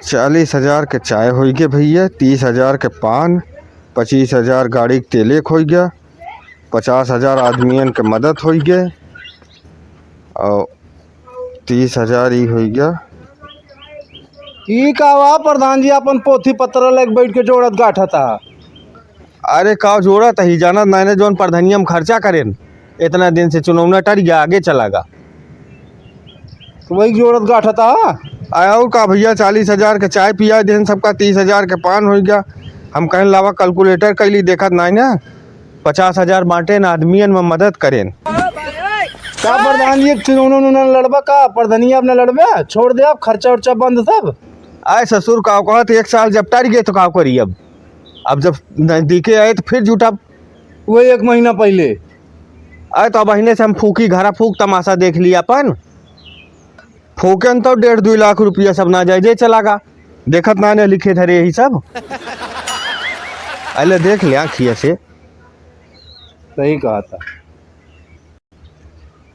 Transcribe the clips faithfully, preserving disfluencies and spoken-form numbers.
चालीस हजार के चाय होइगे भइया, तीस हजार के पान, पच्चीस हजार गाड़ी के तेले के होइगे, पचास हजार आदमियन के मदद होइगे और तीस हजार ई होइगे। ई का हुआ प्रधान जी, अपन पोथी पत्र लेके बैठ के जोड़त गाठत ह? अरे का जोड़त ही, जानत नाहीं ने जौन प्रधनिया में खर्चा करेन, इतना दिन से चुनौना टरिया आगे चला गा। तो वही जोड़त गाठत ह। आ, और का भइया, चालीस हजार के चाय पिया देन सबका, तीस हजार के पान होइगा। हम कहन लावा calculator कइली, देखत नाहीं ने, पचास हजार बाँटेन आदमियन में मदद करेन। का प्रधान जी, चुनौना उनौना लड़बा का? प्रधनिया अपना लड़बे, छोड़ दे अब, खर्चा उर्चा बंद सब। आए ससुर, का कहत, एक साल जब टरिगे तो का करी अब? अब जब नजदीके आए तो फिर जुटब। वो एक महीना पहिले। अरे तो अब अहिने से हम फूकी, घरा फूक, तमाशा देख ली अपन। फूकेन तो डेढ़ दुई लाख रुपया सब नाजायजे चला गा। देखत नाहीं ने लिखे धरे यही सब। अले देख ले आँखिया से। सही कहा था।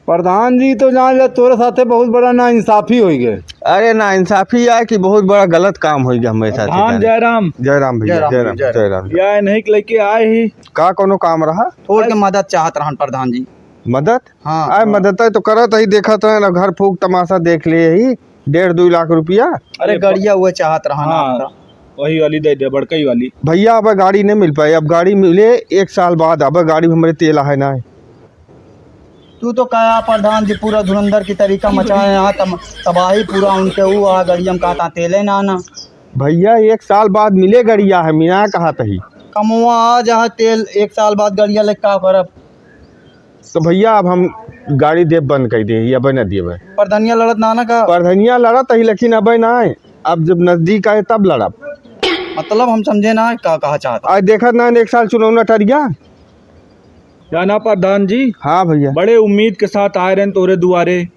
प्रधान जी, तो जान ले, तोरे साथे बहुत बड़ा नाइंसाफी होइ गए। अरे, नाइंसाफी या कि बहुत बड़ा गलत काम होइ गया हमरे साथे। प्रधान, जय राम। जय राम भइया, जय राम, जय राम, जय राम। जय राम। या नहीं के लेके आए ही। का कोनो काम रहा? थोड़ के मदद चाहत रहन प्रधान जी। मदद? हाँ, आए हाँ। मदद तो करत ही, देखत रहे ना, घर फूक तमाशा देख ले ही, डेढ़ दुई लाख रुपया। अरे, गड़िया हुए चाहत रहन हाँ, आपका। वही वाली दे दे, बड़कई वाली। भइया, अब गाड़ी नहीं मिल पाए, अब गाड़ी मिले एक साल बाद, अब गाड़ी में हमरे तेल आहे ना। तू तो कहा प्रधान जी पूरा धुरंधर की तरीका मचाए यहाँ तम-, तबाही पूरा उनके ऊ आ गड़िया में कहता तेले ना आना। भइया, एक साल बाद मिले गड़िया है, मीना कहा तही। कमवा आ जहाँ तेल एक साल बाद गड़िया ले का करब? तो भइया, अब हम गाड़ी देब बंद कर दे, अबे न देबे। परधनिया लड़त ना ना का? परधनिया लड़त ही, लेकिन अबे ना आए। अब जब नजदीक आए तब लड़ब। मतलब हम समझे ना का कहा चाहता। आज देखत ना एक साल चुनौना टरिया। जाना प्रधान जी, हाँ भइया। बड़े उम्मीद के साथ आए रहन तोरे दुआरे।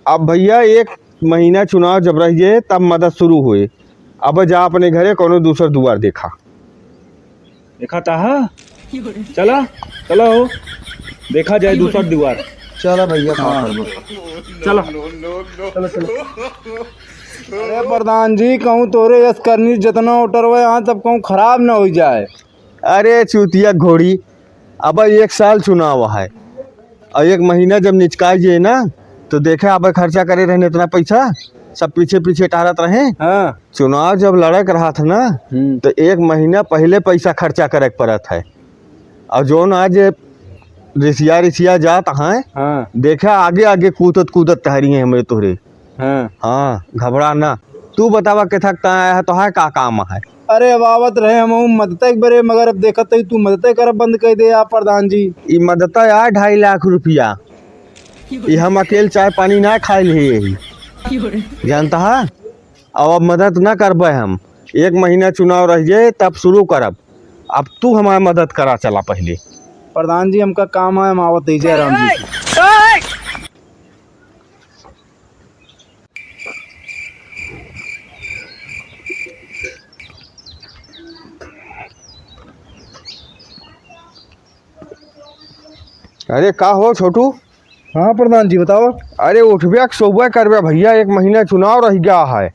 अब भइया, एक महीना चुनाव जब रह जाए, तब मदद शुरू होए। अब जा अपने घरे, कोनो दूसर दुआर देखा। देखा ता हा? चला, चला हो, देखा जाए दूसर दुआर। चला भइया, का हाँ। करबो? चला। चला, चला। अरे प्रधान जी, कहूँ तोरे यस करनी जितना order हुआ यहाँ, तब कहूँ खराब न हो जाए। अरे चूतिया घोड़ी, अब एक साल चुनाव है और एक महीना जब निचकाई जे ना, तो देखे अब खर्चा करे रहने इतना पैसा, सब पीछे पीछे टहरत रहे। हाँ। चुनाव जब लड़क रहा था ना, हम्म। तो एक महीना पहले पैसा खर्चा करे के पड़त है। और जौन आज रिसिया रिसिया जात हैं, हाँ। देखे आगे आगे कूदत कूदत टहरी हैं हमरे तोहरे। हाँ। हाँ, घबरा ना। तू बतावा के थक आया है, तो है का काम है? अरे, अब आवत रहे हम मदद के बरे, मगर अब देखत ही तू मदद करब बंद कर दे यार प्रधान जी। ई मदद यार ढाई लाख रुपया, ई हम अकेल चाय पानी ना खाए लिए यही। जानता है, अब, अब मदद ना करबे हम। एक महीना चुनाव रह जाए, तब शुरू करब। अब तू हमार मदद करा चला पहले। प्रधान जी, हमका काम है, हम आवत ही, जय राम जी। अरे का हो छोटू? हाँ प्रधान जी, बताओ। अरे उठबे के सोबे करबे भइया, एक महीना चुनाव रह गया है।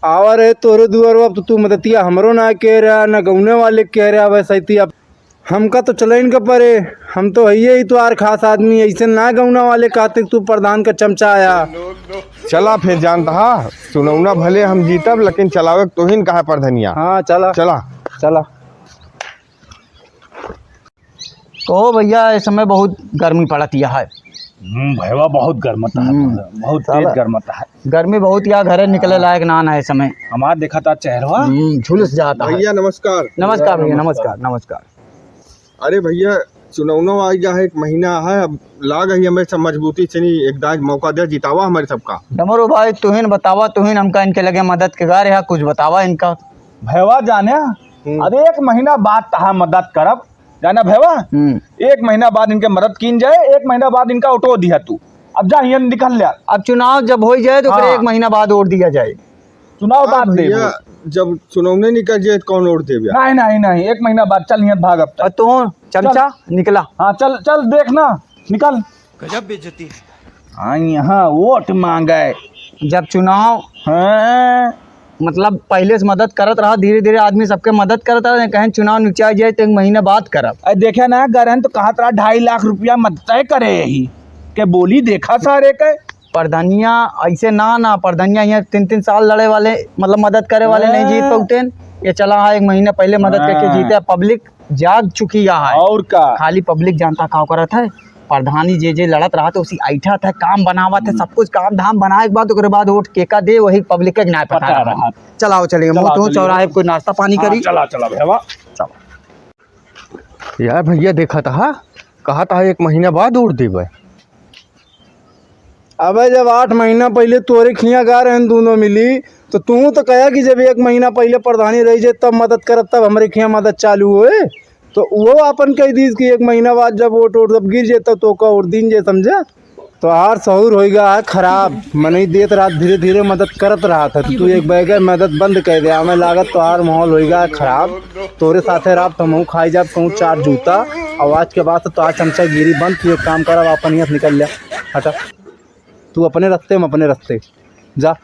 आवा रहे तोरे दुआरवा, तो तू मदतिया हमरो ना कह रहा, ना गौने वाले कह रहा, वैसे ही अब हमका तो चलइन के परे, हम तो हइये ही तोहार खास आदमी, ऐसे ना गौना वाले कहते तू प्रधान का चमचा आया। चला फिर जानता हा, चुनौना भले हम जीतब, लेकिन चलावे के तोहिन कहा प्रधनिया। हाँ, चला। चला। चला। कहो भइया, इस समय बहुत गर्मी पड़त यह है। हम्म, भैया बहुत गर्मत है, हम्म। बहुत तेज साला गर्मत है। गर्मी बहुत या घरे निकले हाँ। लायक ना ना है इस समय। हमार देखा था चेहरवा। हम्म, झुलस जाता है। भइया नमस्कार। नमस्कार भइया, नमस्कार। नमस्कार, नमस्कार। अरे भइया, चुनौना आ गया है, एक महीना है, अब लाग ही हमें सब मजबूती से नहीं, एक दाग मौका दे, जितावा हमारे सबका। डमरू भाई, तुहिन बतावा, तुहिन हमका इनके लगे मदद के गा रहा, कुछ बतावा इनका। भैया जाने, हम्म। अब एक महीना बाद तहा मदद करब, जाना भैया, हम्म। एक महीना बाद इनके मदद कीन जाए, एक महीना बाद इनका उठो दिया तू। अब जा हियन निकल लिया। अब चुनाव जब हो जाए तो फिर हाँ। एक महीना बाद वोट दिया जाए। चुनाव हाँ बाद भइया, देबो। जब चुनौने निकल जाए तो कौन वोट देबे? नहीं, नहीं, नहीं, एक महीना बाद चल हियन भाग अब तक। और तू चमचा चल। निकला। हाँ, चल, चल देखना, निकल। गजब बेइज्जती है। हाँ, यहाँ वोट मांगे, जब चुनाव, हाँ। मतलब, पहिले से मदद करत रहा, धीरे धीरे आदमी सबके मदद करत रहा, कहेन चुनाव निपटाइ जाए तो एक महीना बाद करब। अरे देखे ना, गरहन तो कहत रहा ढाई लाख रुपया मदद करे यही के बोली, देखा सारे के। प्रधानिया ऐसे ना, ना, प्रधानिया यहाँ तीन तीन साल लड़े वाले, मतलब, मदद करे वाले नहीं जीत हाँ। पउतेन। ये चला है, एक महीना पहिले मदद करके हाँ। जीते, पब्लिक जाग चुकी है। और का? खाली पब्लिक जानता का करत है, प्रधानी जे जे लड़त रहत है, उसी ऐठत है, काम बनावत है, हम्म। सब कुछ काम धाम बनाए के बाद, ओकरे बाद वोट केका दे, वही पब्लिक के नाय पता पता रहत। रहत। चलाओ, चलिए, चलाओ, मुँह धो, चलिए। चौराहे पे कोई नाश्ता पानी हाँ, करी। चला, चला, भैया। चलो। यार, भैया देखत हा, कहत हा एक महीना बाद वोट देबे। अबे, जब आठ महीना पहिले तोरे खिया गा रहन दोनों मिली, तो तू तो कहा कि जब एक महीना पहिले प्रधानी रही जे, तब मदद करब, तब हमरे खिया मदद चालू होए। तो वो आपन कह दीस कि एक महीना बाद जब वोट, वोट जब गिर जे, तब तो का वोट दीन जे, समझा? तोहार सहूर होइगा है खराब। मनई देत रहत, धीरे धीरे मदद करत रहत है, तू एक बैगे मदद बंद कर दे, हमें लागत तोहार माहौल होइगा है खराब। तोरे साथे रहब तो हमहूँ खाई जाब कहूँ चार जूता। और आज के बाद से तोहार चमचागिरी बंद। तू एक काम कर, अब अपन यहाँ से निकल जा, हटा, तू अपने रस्ते, हम अपने रस्ते, जा।